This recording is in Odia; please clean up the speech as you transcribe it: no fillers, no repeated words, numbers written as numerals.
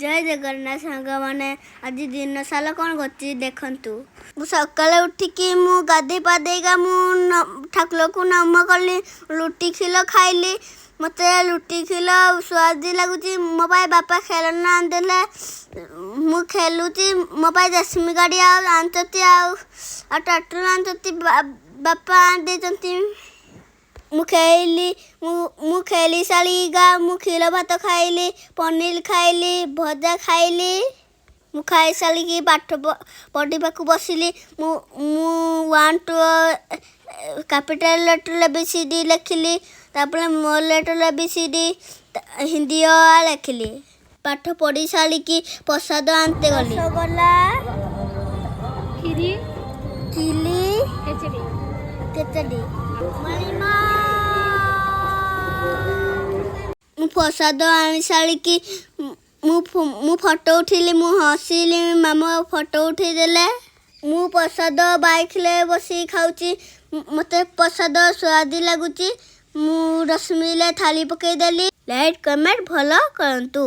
ଜୟ ଜଗନ୍ନାଥ ସାଙ୍ଗମାନେ, ଆଜି ଦିନ ସାରା କ'ଣ କରୁଛି ଦେଖନ୍ତୁ। ମୁଁ ସକାଳେ ଉଠିକି ମୁଁ ଗାଧେଇ ପାଧେଇକା ମୁଁ ଠାକୁରକୁ ନମ କଲି, ରୁଟି କ୍ଷୀର ଖାଇଲି। ମୋତେ ରୁଟି କ୍ଷୀର ସୁଆଦ ଲାଗୁଛି। ମୋ ପାଇଁ ବାପା ଖେଳନା ଆଣିଦେଲେ, ମୁଁ ଖେଳୁଛି। ମୋ ପାଇଁ ରେଶମୀ ଗାଡ଼ି ଆଉ ଆଣିଛନ୍ତି ଆଉ ଟ୍ରାକ୍ଟର ଆଣିଛନ୍ତି, ବାପା ଆଣିଦେଇଛନ୍ତି। ମୁଁ ଖେଳିଲି। ମୁଁ ଖେଳି ସାରିକା ମୁଁ କ୍ଷୀର ଭାତ ଖାଇଲି, ପନିର ଖାଇଲି, ଭଜା ଖାଇଲି। ମୁଁ ଖାଇସାରିକି ପାଠ ପଢ଼ିବାକୁ ବସିଲି। ମୁଁ 1 2 capital letter A B C D ଲେଖିଲି, ତାପରେ small letter A B C D, Hindi ଅ ଆ ଲେଖିଲି। ପାଠ ପଢ଼ି ସାରିକି ପ୍ରସାଦ ଆଣିତେ ଗଲି। ରସଗୋଲା, ଖିରି, ଚିଲି, ଖେଚେଡ଼ି, ଖେଚେଡ଼ି। ମଣିମା, ମୁଁ ପ୍ରସାଦ ଆଣି ସାରିକି ମୁଁ ଫଟୋ ଉଠେଇଲି, ମୁଁ ହସିଲି, ମାମା ଫଟୋ ଉଠେଇ ଦେଲେ। ମୁଁ ପ୍ରସାଦ ବାଇକରେ ବସିକି ଖାଉଛି। ମୋତେ ପ୍ରସାଦ ସୁଆଦ ଲାଗୁଛି। ମୁଁ ରଶ୍ମିରେ ଥାଳି ପକେଇଦେଲି। ଲାଇକ୍, କମେଣ୍ଟ ଭଲ କରନ୍ତୁ।